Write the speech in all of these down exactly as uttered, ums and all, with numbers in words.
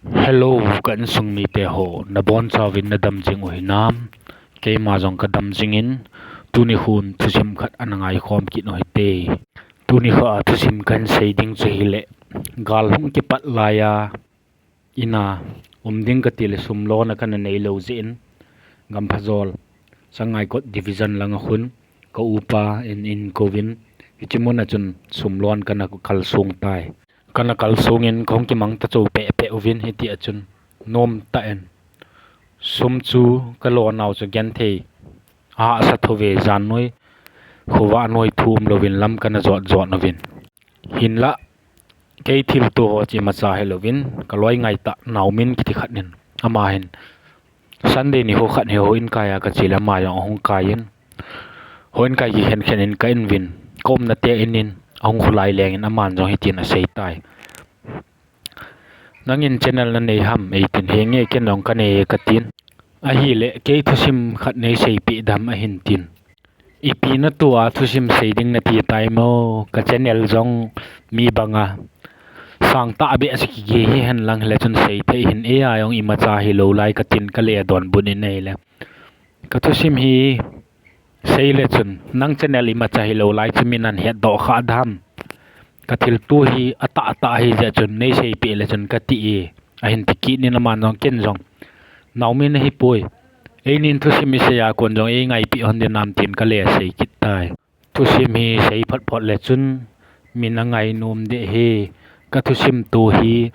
Hello, ka insung mite ho, nabonchauvin nadam jing u hinam? Keima jong kadam jingin, tuni hin thusim khat ana ngaikhom kit u hite. Tuni kha thusim kahin sei ding chu hileh, gal hung kipat laiya, ina um ding kati le sum lona kana neilou jeh in, Gamphajol, Sangaikot Division langa khun, ka upa in eikouvin, hiche muna chun sum lon kana kalsong tai. Kana kalsongin kahung kimang ta chou pehpeh uvin, hitia chun nomtah in sum chu kalonau chu genthei ahahsa thouve, jannoi khovah noi thu umlouvin lam kana jot jot uvin. Hinlah, kei thilto ho chu imacha hilouvin, kaloi ngaitah Naomin kiti khat in, ama hin Sunday nikho khat hi houin kai a kache le ama jong ahung kaiyin, houin kai kikhen khen in ka in uvin, ka umna te in in ahung kholai lengin aman jong hitin asei tai. Nangin channel nanei ham eitin, henge ken jong kanei e katin. Ahileh kei thusim khat neiseipeh dam ahin tin. Ipi natoh a thusim sei ding nati tai mo, ka channel jong mi banga sang tahbeh a kigei hihen lang hile chun seithei hih in, eia jong imacha hilou lai katin kale donbut in ahile. Ka thusim hi seile chun, nang channel imacha hilou lai chu min ahin hetdoh kha dam. Ka thilto hi atahtah ahijeh chun neiseipeh le chun kati e, ahin ti kit in aman jong ken jong, Naomin ahipoi, einin thusim isei a kon jong eingaipeh hon ding nam tin kale sei kit tai. Thusim hi sei photphot le chun min angainom deh e, ka thusim to hi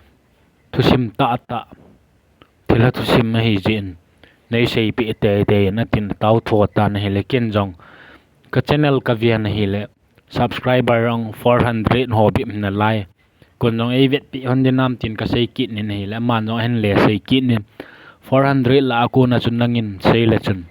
thusim tahtah, thilha thusim ahijeh in, neiseipeh teitei in atin, atao tho tan ahile ken jong ka channel kaven ahile subscriber jong four hundred ho bep hinalai. Kon jong eivetpeh hon ding nam tin kasei kit in ahile, aman jong ahin le sei kit in, four hundred lah a kona chun nangin seile chun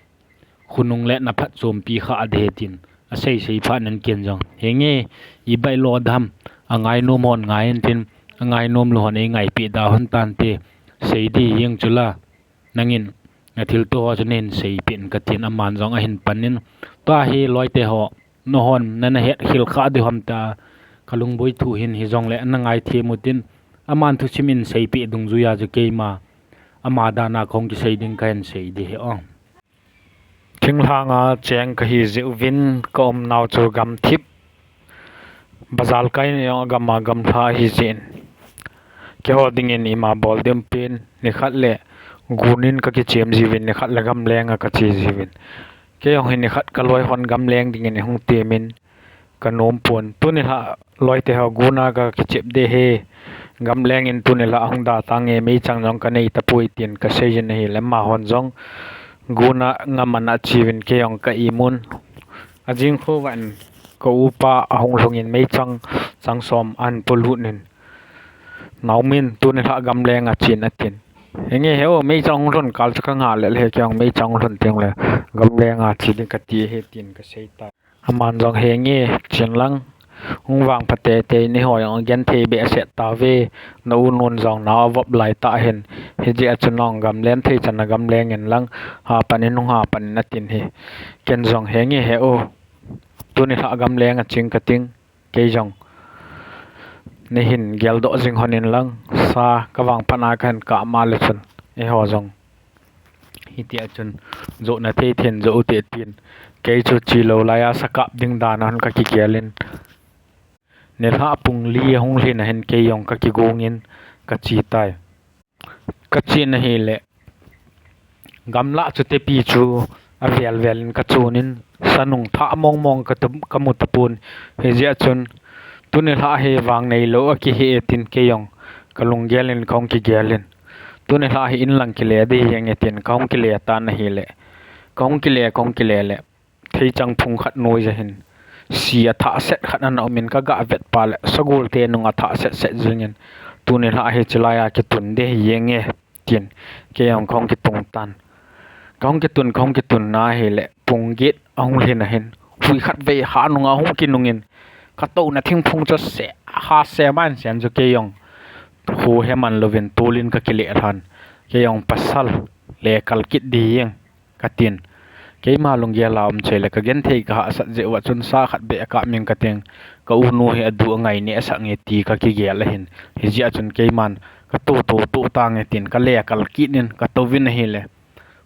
khonung le naphatchompi kha ding ahi tin asei sei phat in ken jong, henge, ibailo dam, angainom hon ngai intin, angainom lou hon eingaipeh da hon tante, sei ding jeng chula, nangin nathilto ho chu neihin seipeh in katin, aman jong ahin pan in, tua hi loite ho, nahon nana hetkhel kha diu ham tia kalungboi thu hin, hijongle ana ngaithem utin, aman thusim in seipeh dungjuiya chu keima ama dan a kahung kisei ding kahin sei ding ahi o. Thinglhanga cheng kahi jeh uvin, ka umnau chu gamthip, bazar kaina jong agam a gamlha ahijeh in, keiho dingin ima bol ding umpen, nikhat le gun in kakichem jiuvin, nikhat le gamlenga kache jiuvin. Kei jong hi nikhat kaloi hon gamleng dingin eihung temin, kanompon. Tuni lhah loite ho, guna kakichep ding ahi, gamleng in tuni lhah ahung da tange, meichang jong kanei tapoi tin kaseiyin ahile, amahon jong guna ngam ana cheuvin, kei jong ka imun. Ajing khovah in ka upa ahung lhungin meichang chang som ahin polut in, Naomin, tuni lhah gamlenga chen atin. Henge he o, meichang hung lhun kal chu kangah lel e, kei jong meichang hung lhun tengle gamlenga che ding kati ahi tin kasei tai. Aman jong, henge, chen lang, hung vangpha teitei, neiho jong genthei behseh tauve, na u nun jong nao avop laitah ahin, hijeh a chu nang gamlen thei chan a gamleng inlang, hapan in hung hapan in atin ahi. Ken jong, henge he o, tuni lhah gamlenga cheng kating, kei jong neihin geldoh jing hon inlang, sa kavangphat a kahin kap ma le chun, eiho jong hitia chun, johna thei thei in joh ute tin, kei chu chelou laiya sa kap ding dan a hon kakigel in, nilhah pung li ahung lhin ahin kei jong kakigong in kache tai. Kache in ahile, gamlah chu tepi chu avel vel in kachon in, sa nung thah mong mong kamu tapon, hijeh a chun, tuni lhah hi vang neilou akihe e tin kei jong kalunggel in kahung kigel in, tuni lhah hi inlang kile ding ahi jenge tin kahung kile tan ahile, kahung kile, kahung kile le, theichang phung khat noiya hin, si athah set khat ana um in, kagah vet pah le sagol te nung athah set set jeng in, tuni lhah hi chelaiya kitun ding ahi jenge tin, kei jong kahung kitung tan. Kahung kitun, kahung kitun na ahile, pung get ahung lhin ahin, hui khatvei ha nunga hung kinung in, katouna thingphung chu se, ha se man sen chu kei jong, kho heman louvin tol in kakile lhan, kei jong pasal le kal kit ding jeng katin. Keima lunggel a um chei le kagenthei kahahsat jeh uva chun sa khat beh akap ming kating, ka unu hi adu angai neh sah nge ti kakigel ahin, hijeh a chun keiman Ka to to to tange tin ka le kal kit in ka to vin ahile,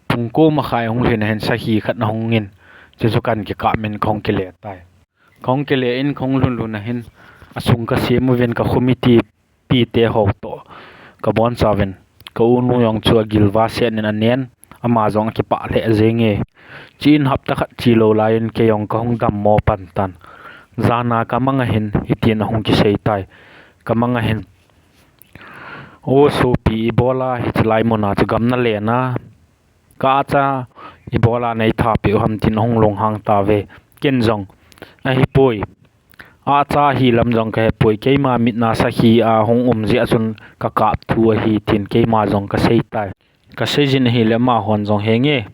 pung ko makhai hung lhin ahin sakhi khat ahung in, chuchu kan kikap in kahung kile tai. Kahung kile in kahung lhun lhun ahin, asung ka sem uvin ka khomiti pite ho to ka boncha uvin, ka unu jong chu agil va sen in anen, ama jong akipah lheh jenge. Chuin hapta khat chi lou lai in kei jong kahung dammo pan tan. Jana ka mang ahin hitin ahung kisei tai. Ka mang ahin, "O sopi, ibola hiche lai muna chu gam na le na? Ka acha ibola nei tha peh u ham?" tin ahung lunghang tave. Ken jong, "Ahipoi. Acha hi lam jong ka hepoi. Keima mit na sakhi a hung um jeh a chun ka kap thu ahi," tin keima jong ka sei tai. Ka sei jin ahile amahon jong, "Henge,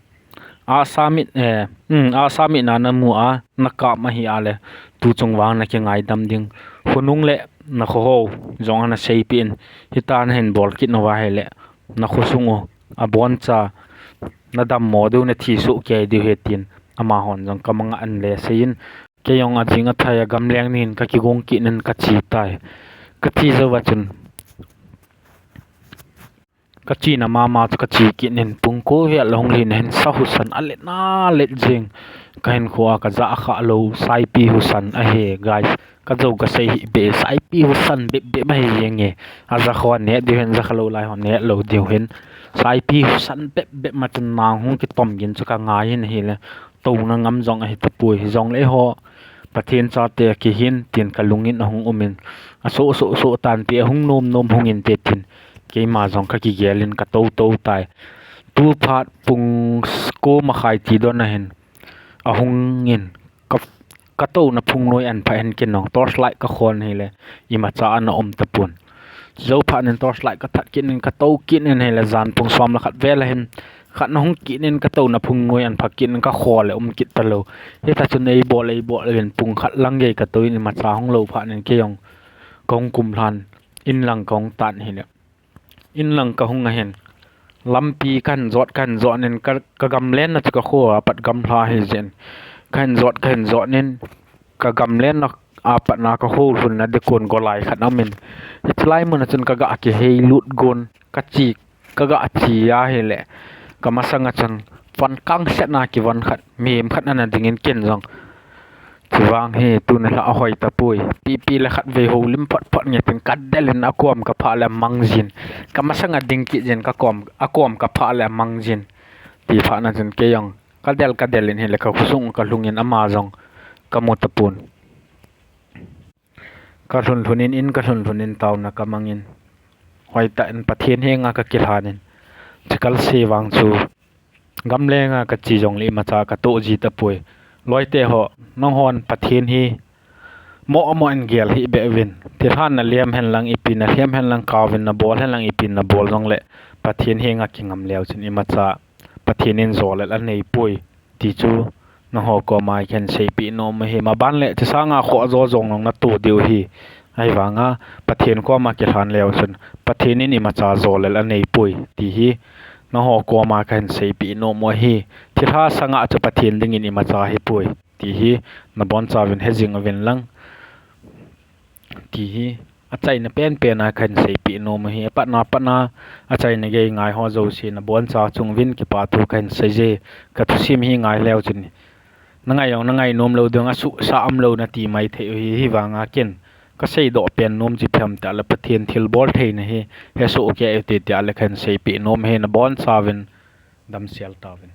asa mit, eh, um, asa mit na na mu a na kap ahi a le, tu chung vang na kingaidam ding. Khonung le na kho ho jong ana seipeh in, hitia na hin bol kit nau va ahile, na khosung u aboncha na dammo diu, na thi soh kei diu ahi," tin amahon jong ka mang a an le sei in, kei jong ajing athai a gamleng nin ka kigong kit in ka che tai. Ka che jou a chun, ka chena mama chu ka che kit in pung ko vel ahung lhin ahin sa husa a let na let jing. Ka hinkho a ka ja kha lou saipi husa ahi, guys. Ka jou ka sei hih beh, saipi husa bep bep ahi jenge. Aja kho ne diu ahin, ja kha lou lai ho ne lou diu ahin. Saipi husa bep bep ma chun nang hung kitom gin chu ka ngai in ahile, touna ngam jong ahi tapoi. Hijongle eiho Pathen chate kihin tin ka lung in ahung um in, asoh soh soh tante, ahung nom nom hung inte tin keima jong ka kigel in ka to to tai. Tu phat pung ko makhai ti don ahin ahung in, ka, ka touna phung noi an pha hin ken jong torch light ka khol in ahile, imacha ana um tapon. Jou phat in torch light ka that kit in ka to kit in ahile, jan pung som le khat vel ahin, khat na hung kit in ka touna phung noi an pha kit in ka khol le um kit talou. Hita chun ei bol, ei bol uvin pung khat lang gei ka to in imacha hung lou phat in kei jong kahung kumlhan, in lang kahung tan ahile, in lang kahung ahin, lampi kahin jot, kahin jot in ka, ka gamlen na chu ka kho a pat gamla ahi jeh in, kahin jot, kahin jot in ka gamlen na a pat na ka kho lhun na ding kon golai khat aum in, hiche lai mun a chun ka ga kihei lut gon, ka che, ka ga che ahile, ka masang a chun von kang set na kivon khat, mihem khat ana ding in ken jong, "Chuvang hi tuni lha ahoi tapoi. Pipi le khat vei houlim phot phot nge," tin ka del in akom ka phah le amang jin. Ka masang a ding kit jin, ka kom, akom ka phah le amang jin. Ti phat na chun kei jong ka del ka del in ahile ka khosung ka lhung in ama jong ka mu tapon. Ka lhun lhun in, in ka lhun lhun in taona ka mang in, hoitah in Pathen henga ka kilhan in, chikal se vang chu gamlenga ka che jongle imacha ka toh ji tapoi. Loite ho, nanghon Pathen hi mo amo in gel hih beh uvin. Thilhan na lem hen lang, ipi na lem hen lang, kauvin na bol hen lang, ipi na bol jongle Pathen henga kingam leu chun imacha Pathen in jolel anei poi ti chu nangho koma kahin seipeh nom ahi. Maban le chusanga khoh jo jong nang na to diu ahi. Ahivanga Pathen koma kilhan leu chun Pathen in imacha jolel anei poi ti hi nangho koma kahin seipeh nom ahi. Thilha sanga chu Pathen dingin imacha hipoi ti hi nabonchauvin hejing uvin lang. Ti hi achaina penpen a kahin seipeh nom ahi. Apatna patna achaina gei ngai ho jouse naboncha chunguvin kipathu kahin seiye. Ka thusim hi ngai leu chun nangai jong nangai nom lou ding, asuhsa umlou nati mai thei u ahi. Hivanga ken ka seidoh pen nom chu ipi ham tia le Pathen thilbol theina hi hesoh kei ute tia le kahin seipeh nom ahi. Nabonchauvin damsel tauvin.